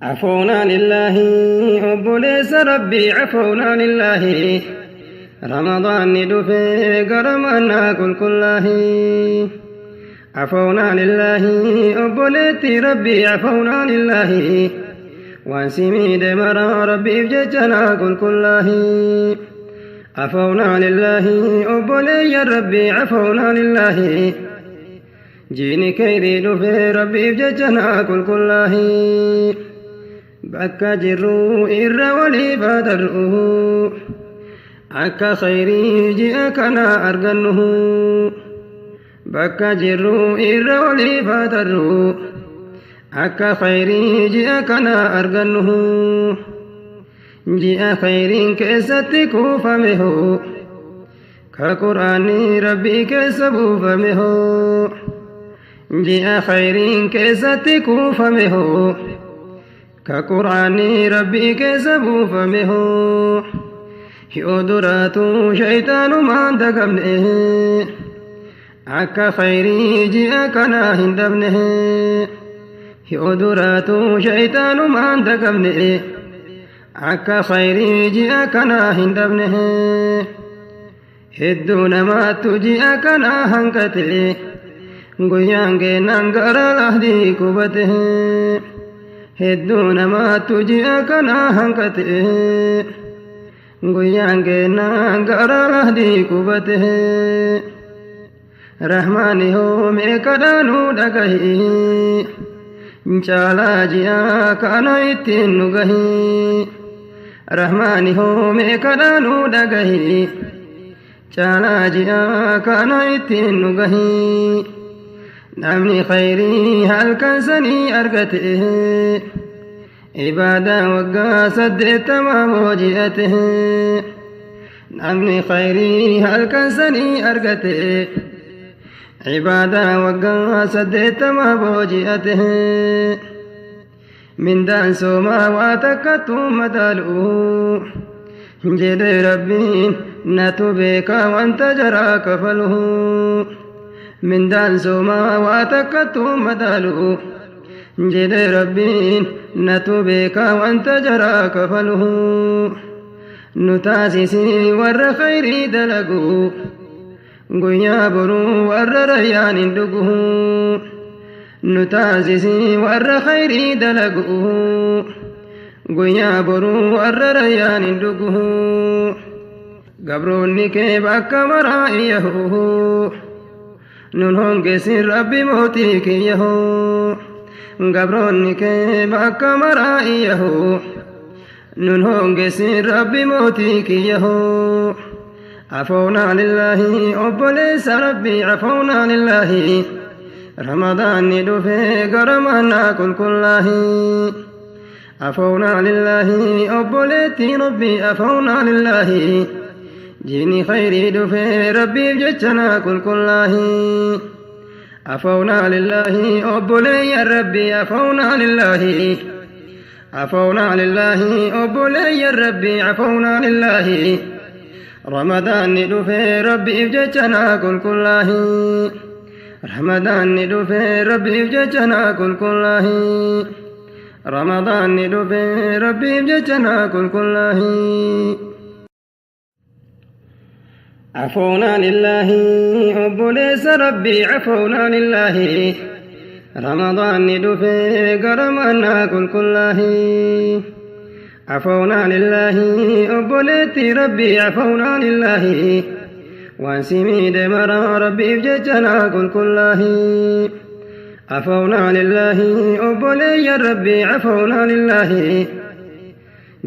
Afoonaa lillaahi obboleessa rabbii afoonaa lillaahi Ramadaanni dhufee gara manaa qulqullaahi. Afoonaa lillaahi obboleetti rabbii afoonaa lillaahi waan si miidhe maraa rabbiif jecha naa qulqullaahi. Afoonaa lillaahi obboleeyyan rabbii afoonaa lillaahi jiini keyrii dhufee rabbiif jecha naa qulqullaahi. Bakka jirru irra waliif haa tar'u akka khayrii ji'a kana argannu. Bakka jirru irra waliif haa tar'u akka khayrii ji'a kana argannu. Ji'a khayriin keessatti kuufame hoo ka quraanni rabbii keessa buufame hoo. Ji'a khayriin keessatti kuufame hoo ka quraanni rabbii keessa buufame hoo. Yoo duraatu shayxaanumaan dagamne akka khayrii ji'a kana hin dhabne. Yoo duraatu shayxaanumaan dagamne akka khayrii ji'a kana hin dhabne. Hedduu namaattu ji'a kana hanqate guyyaan keennan gara lahdii qubate. Hedduu namaattu ji'a kana hanqate guyyaan keennan gara lahdii qubate. Rahmaani hoo meeqadhaanuu dhagahi caalaa ji'a kana ittiin nu gahi. Rahmaani hoo meeqadhaanuu dhagahi caalaa ji'a kana ittiin nu gahi. Namni khayrii halkan sanii argate ibaadaa waggaa 80 booji'ate. Namni khayrii halkan sanii argate ibaadaa waggaa 80 booji'ate. Mindaan soomaa waa takkattu madaalu jedhe rabbiin natu beekaa wanta jaraa kafalu. Mindaan soomaa waa takkattu madaalu jedhe rabbiin natu beekaa wanta jaraa kafalu. Nu taasisii warra khayrii dalagu guyyaa boruu warra rayyaan hin dhugu. Nu taasisii warra khayrii dalagu guyyaa boruu warra rayyaan hin dhugu. Gabroonni kee bakka maraa iyyahu nun hongesin rabbi mootii kiyyahu. Gabroonni kee bakka maraa iyyahu nun hongesin rabbi mootii kiyyahu. Afoonaa lillaahi obboleessa rabbii afoonaa lillaahi Ramadaanni dhufee gara manaa qulqullaahi. Afoonaa lillaahi obboleettii rabbii afoonaa lillaahi jiini khayrii dhufee rabbiif jecha naa qulqullaahi. Afoonaa lillaahi obboleeyyan rabbii afoonaa lillaahi afoonaa lillaahi obboleeyyan rabbii afoonaa lillaahi Ramadaanni dhufee rabbiif jecha naa qulqullaahi. Ramadaanni dhufee rabbiif jecha naa qulqullaahi. Ramadaanni dhufee rabbiif jecha naa qulqullaahi. Afoonaa lillaahi obboleessa rabbii afoonaa lillaahi Ramadaanni dhufee gara manaa qulqullaahi. Afoonaa lillaahi obboleetti rabbii afoonaa lillaahi waan si miidhe maraa rabbiif jecha naa qulqullaahi. Afoonaa lillaahi obboleeyyan rabbii afoonaa lillaahi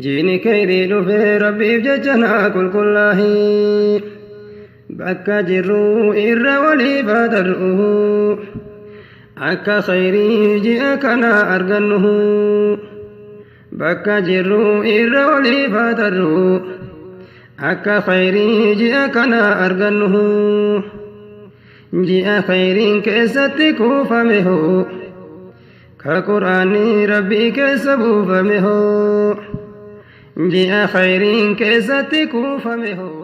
jiini keyrii dhufee rabbiif jecha naa qulqullaahi. Bakka jirru irra waliif haa tar'u akka khayrii ji'a kana argannu. Bakka jirru irra waliif haa tar'u akka khayrii ji'a kana argannu. Ji'a khayriin keessatti kuufame hoo ka quraanni rabbii keessa buufame hoo. Ji'a khayriin keessatti kuufame hoo.